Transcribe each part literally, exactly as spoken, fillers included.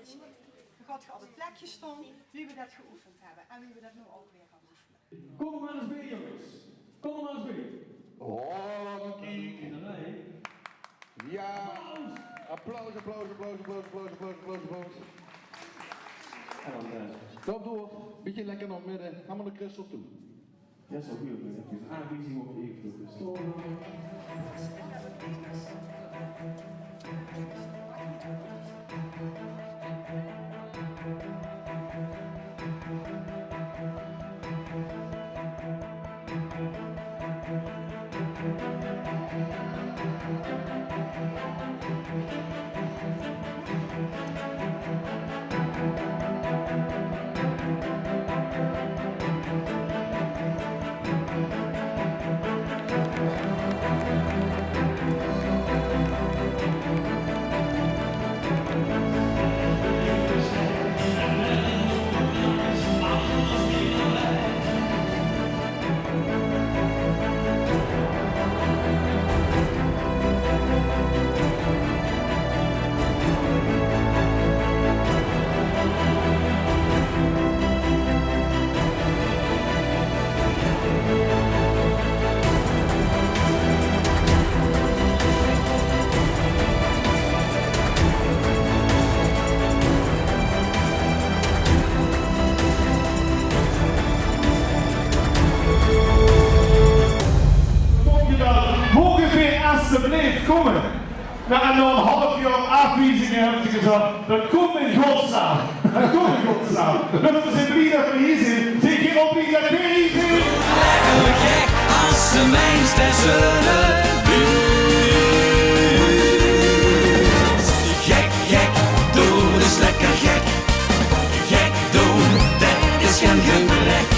Geer gaot op 't plekje staon, wie we det geoefend höbbe en wie we det noe ouch weer gaon oefene. Kóm d'r mer ins bie, jónges. Kóm d'r mer ins bie. Oh, kiek. Jao. Applaus, applaus, applaus. En dan, eh, kóm door. Bietje lekker nao 't midde. Gaon v'r nao Christel toe. Jao, is good. Effe aanwiezing op de eeuwigheid. Moge veer estebleef kómme? Noe, en nao e haaf jaor aafwiezing höbbe ze gezag: det kump in godsnaam. Det kump in godsnaam. Dus veer zeen blie det veer hie zeen. Zeen geer ouch blie det veer hie zeen? Lekker gek as de meiste zölle. Gek, gek, doon is lekker gek. Gek doon, det is gein gebrek.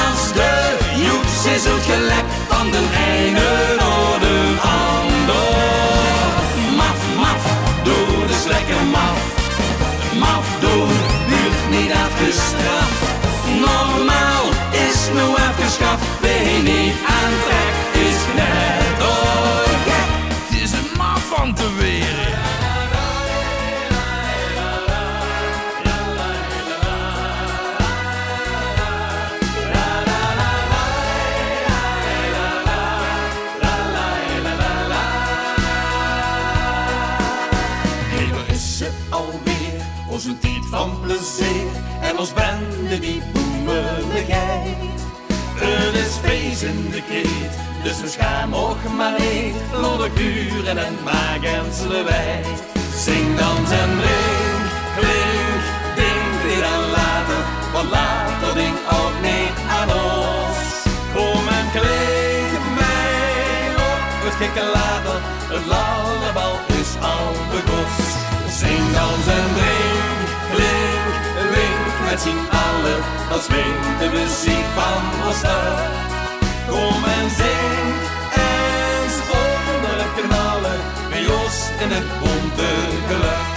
As de joeks is oetgelek van d'n eine nao d'n ander. Maf, maf, doon is lekker maf. Maf doon wuuert neet aafgestraf. Normaal is noe aafgeschaf. Wae hie neet aan trek is net doorgek. 't Is ein maf van te waere. Hé, dao is ze alweer, ózze tied van plezeer en ós bende die boemeligheid. 't Is fees in de keet, dus versjaam óch mer neet. Laot óch hure en maak ins lawaai. Zing, dans en drink, klink, dink neet aan later, want later dink ouch neet aan ós. Kóm en klink mei op 't gekke later, 't lallebal is al begós. Zing, dans en drink, klink, wink, mit zien alle, dan zwingt de meziek van ós stad. Kóm en zing ins ónger 't knalle, bie ós in 't bónte gelök.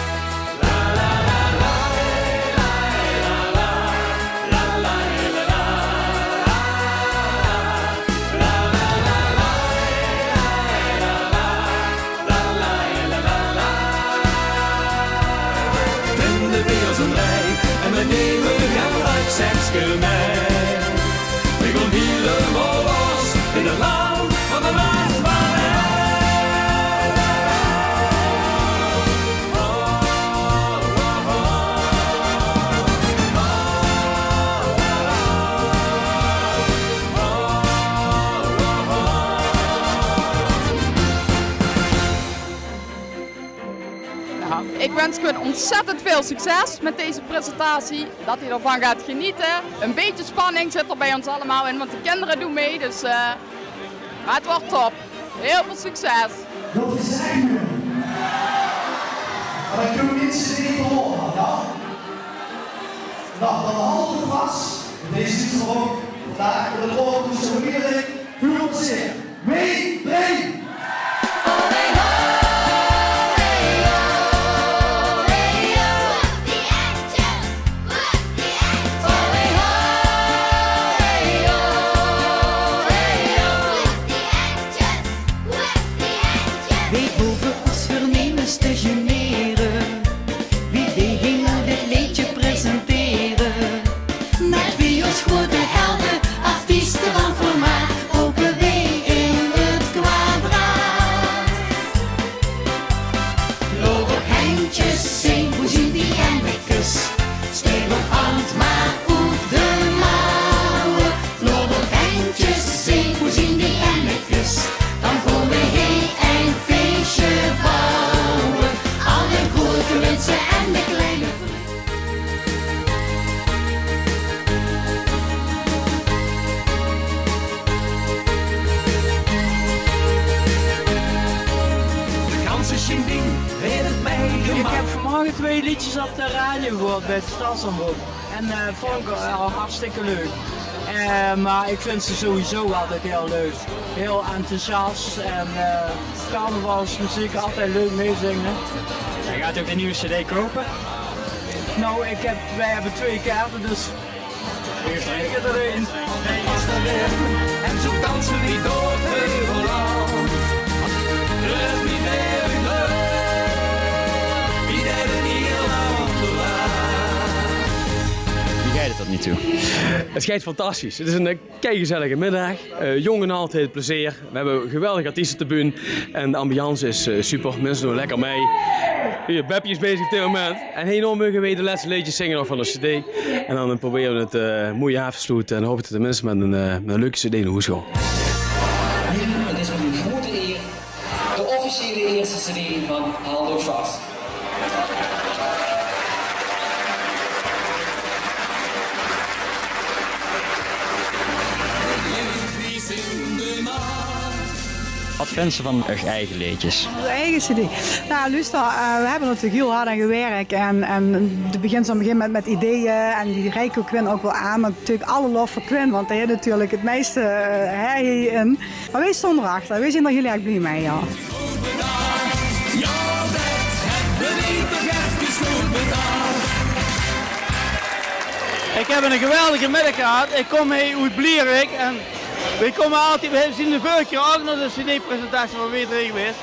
Vinde veer ós ein rij en veer numme ein rugzekske mei. Veer gaon hielemaol los in 't land van de Maasvallei. Nou, ik wens gewoon ontzettend veel succes met deze presentatie. Dat u ervan gaat genieten. Een beetje spanning zit er bij ons allemaal in, want de kinderen doen mee. Dus, eh, maar het wordt top. Heel veel succes. Dat is echt mooi. Maar dan kunnen we niet z'n drieën door, ja? Nou, dan houden we vast. Deze is er ook. Vandaag de record, dus we willen veel plezier. Mee, drie. Wie bove ós vernemes te genere, wie de hing Ik heb vanmorgen twee liedjes op de radio gehoord bij het Stadsomroep. En eh, vond ik al hartstikke leuk. Eh, maar ik vind ze sowieso altijd heel leuk. Heel enthousiast en eh, carnavalsmuziek, altijd leuk meezingen. Gaat u ook de nieuwe cd kopen? Nou, ik heb, wij hebben twee kaarten, dus ik ga er een. En zo dansen we door Heuvelland. Dus wie weer wie geit 't tot nu toe? Het geit fantastisch. Het is een eh, keigezellige middag. Eh, jong en oud heeft plezier. We hebben geweldige artiesten op de bühne. En de ambiance is eh, super. Mensen doen lekker mee. Hier, Beppie is bezig op dit moment. En hierna mogen wij de laatste liedjes zingen nog van de cd. En dan proberen we het eh, mooi af te sluiten. En hoop ik dat de mensen met een, eh, met een leuke cd naar huis gaan. Nu, het is me een grote eer, de officiële eerste cd van Haldo Vast. Wat vindt ze van uw eigen leedjes? Onze eigen cd. Nou, luister, eh, we hebben natuurlijk heel hard aan gewerkt. En, en de begint op een gegeven moment met ideeën. En die reiken we Quinn ook wel aan. Maar natuurlijk alle lof voor Quinn. Want hij heeft natuurlijk het meeste eh, hij in. Maar wij stonden erachter. Wij zijn er heel erg blij mee, ja. Ik heb een geweldige middag gehad. Ik kom hier uit Blierik en we komen altijd, we zijn de vorige keer ook naar de cd-presentatie van W drie geweest.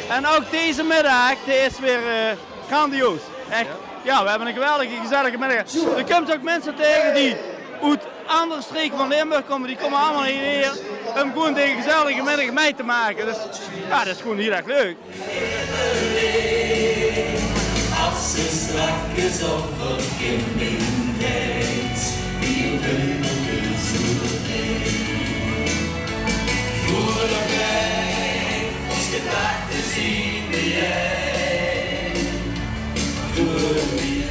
En ook deze middag, die is weer eh, grandioos. Echt. Ja, we hebben een geweldige, gezellige middag. Er komen ook mensen tegen die uit andere streken van Limburg komen, die komen allemaal hier om gewoon deze gezellige middag mee te maken. Dus ja, dat is gewoon heel erg leuk. As se strakke zon verkinding geit, die veugelke zoele ding. Veur de bij, as gedachte zien die jij. Veur die